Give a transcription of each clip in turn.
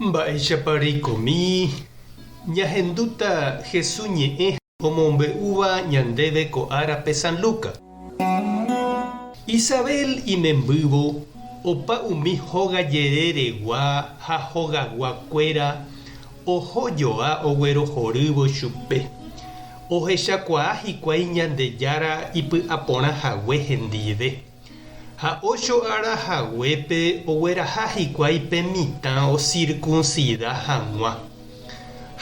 Mba'éichapa reikomi ñahendúta Jesús ñe'ẽ omombe'úva ñandéve ko árape San Lucas? Isabel imembývo opa umi hóga jereregua ha hogaguakuéra oho joa oguerohorývo chupe. Ohechakuaa hikuái Ñandejára ipy'aporã hague hendive. Ha ócho ára haguépe ogueraha hikuái pe mitã osirkunsida hag̃ua.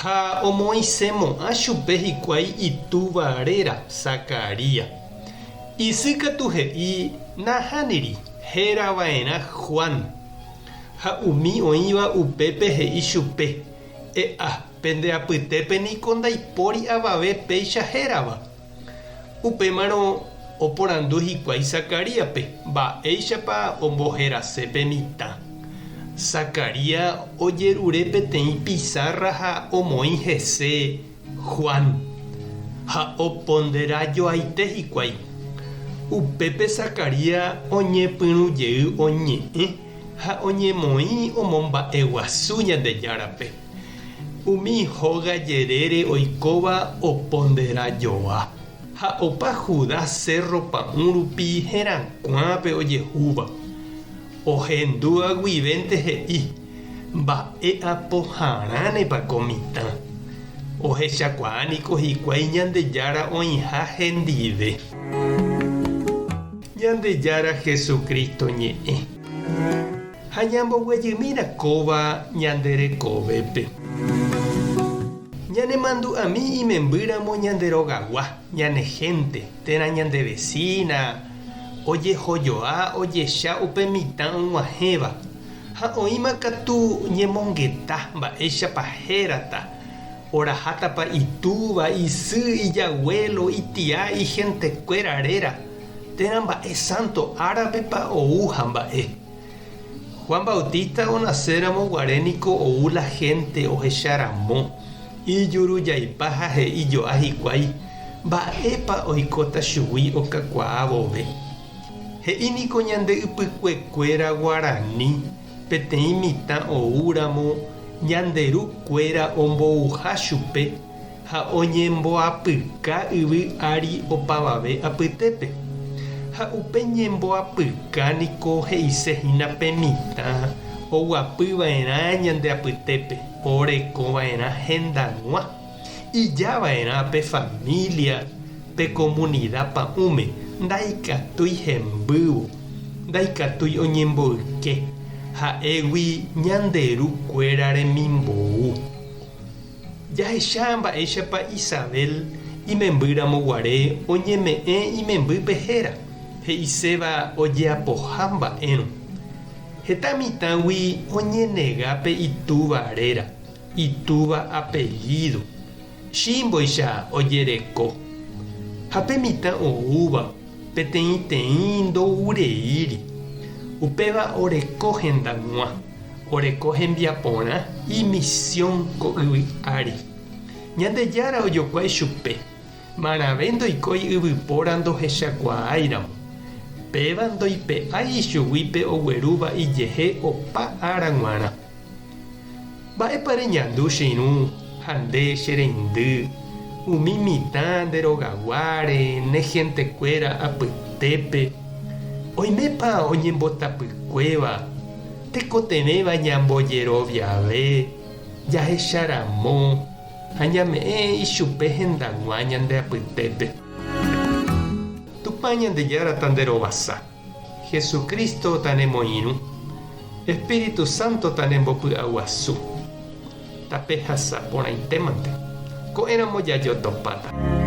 Ha omoĩsemo'ã chupe hikuái itúva réra, Zacarías. Isy katu he'i, Nahániri, héra va'erã Juan. Ha umi oĩva upépe he'i chupe, E'a, pende apytépe niko ndaipóri avave péicha hérava. Upémarõ oporandu hikuái Zacaríaspe mba'éichapa omboherase pe mitã. Zacarías ojerure peteĩ pisárra ha omoĩ hese Juan, ha oponderajoaite hikuái. Upépe Zacarías oñepyrũ jey oñe'ẽ ha oñemoĩ omomba'eguasu Ñandejárape. Umi hóga jerére oikóva opondera joa, ha opa Judá sérro pa'ũ rupi herakuã pe ojehúva. Ohendúva guivénte he'i, Mba'e apoharãnepa ko mitã? Ohechakuaa niko hikuái Ñandejára oĩha hendive. Ñandejára Jesucristo ñe'ẽ. Ha ñamboguejymína kóva ñande rekovépe. Ñanemandu'ami imembýramo ñande rogagua, ñane hénte, térã ñande vesína, ojehojoa ojecha upe mitã og̃uahẽva, ha oĩma katu ñemongeta mba'éichapa hérata, orahátapa itúva, isy, ijaguélo, itia, ihentekuéra réra, térã mba'e sánto árapepa ou ha mba'e. Juan Bautista onaséramo guare niko ou la hénte ohecharamo, ijurujaipa ha he'i jo'a hikuái mba'épa oikóta chugui okakuaa vove. He'i niko ñande ypykuekuéra guarani peteĩ mitã oúramo ñande ru kuéra ombouha chupe ha oñemboapyka yvy ári opavave apytépe. Ha upe ñemboapyka niko he'ise hína pe mitã oguapy va'erã ñande apytépe, oreko va'erã hendag̃ua, ija va'erã pe familia, pe komunida pa'ũme, ndaikatúi hembývo, ndaikatúi oñemboyke, ha'égui ñande ru kuéra remimbou. Jahecha mba'éichapa Isabel imembýramo guare oñeme'ẽ imembýpe héra, he'iséva ojeapoha mba'érõ. Heta mitãgui oñenega pe itúva réra, itúva apellído, chímboicha ojereko. Ha pe mitã oúva peteĩteĩ ndoureíri, upéva oreko hendag̃ua. Oreko hembiaporã imisión ko yvy ári. Ñandejára ojokuái chupe, marãve ndoikói yvypóra ndohechakuaáiramo. Péva ndoipe'ái ichugui pe oguerúva ijehe opa ára g̃uarã. Mba'épa reñandu che irũ ha nde che reindy, umi mitã nde rogaguáre, ne hentekuéra apytépe? Oimépa oñembotapykuéva Tekotevẽva ñambojeroviave jahecha ramo ha ñame'ẽ ichupe hendag̃ua ñande apytépe. Tupã Ñandejára tanderovasa, Jesucristo tanemoirũ, Espíritu Santo tanembopy'aguasu. Tapehasa porãitémante. Ko'ẽramo jajotopáta.